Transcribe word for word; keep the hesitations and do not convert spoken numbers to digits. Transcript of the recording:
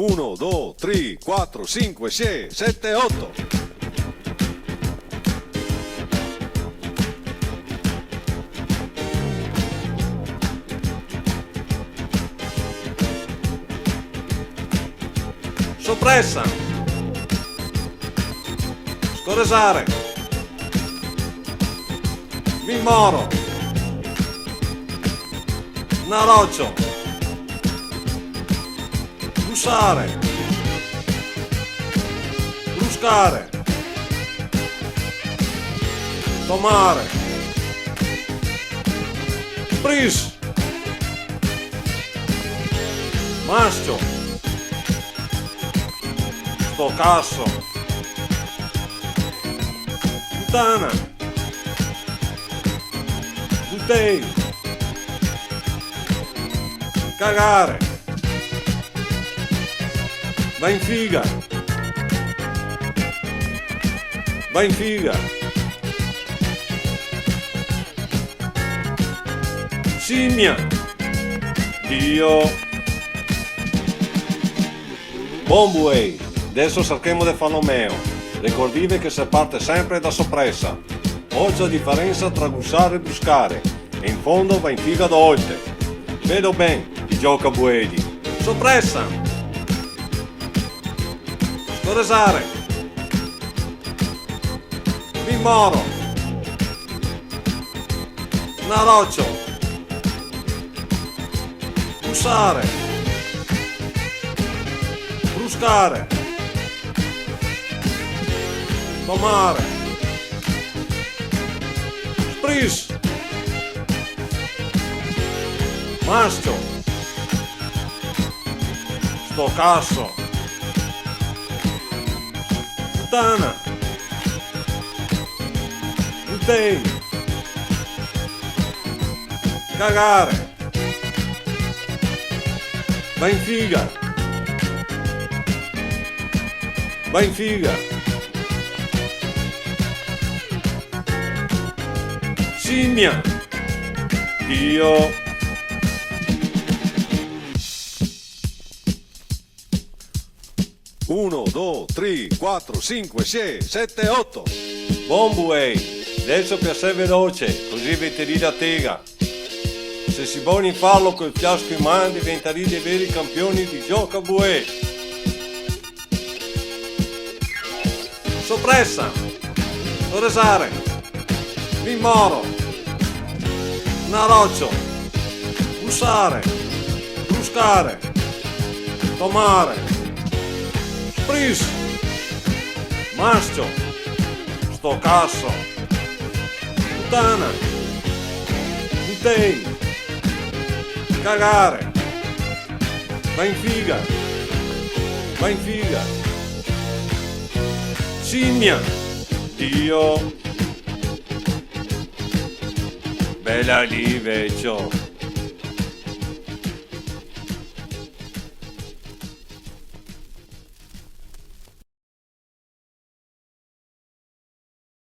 Uno, do, tri, quatro, sinque, sie, sete, oto. Sopresa. Scoresare. Mi moro. Narocio. Brusare. Bruscare. Tomare. Spris. Mascio. Sto caso. Putana. Butei. Cagare. Va in figa. Va in figa. Simia. Dio. Bon, buei, deso serchemo de far lo meo. Recordive che se parte sempre da sopresa. Ocia a diferensa tra gusare e bruscare, e in fondo va in figa do olte. Vedo ben, i gioca buedi. Sopresa! Scoresare! Mi moro! Narocio! Busare! Bruscare! Tomare! Spris! Mascio! Sto caso! Putana! Butei! Cagare! Va in figa! Va in figa! Simia! Dio! Uno, do, tri, quatro, sinque, sie, sete, oto. Bon, buei, deso piasè veloce, cusì ve tirì la tega. Se si boni farlo col fiasco in man, diventarì dei veri campioni di gioca buè. Sopresa, Oresare, Mi moro, Narocio, Busare, Bruscare, Tomare, Spris, Mascio, Sto caso, Putana, Butei, Cagare, Va in figa, Va in figa, Simia, Dio, Bela lì, vecio.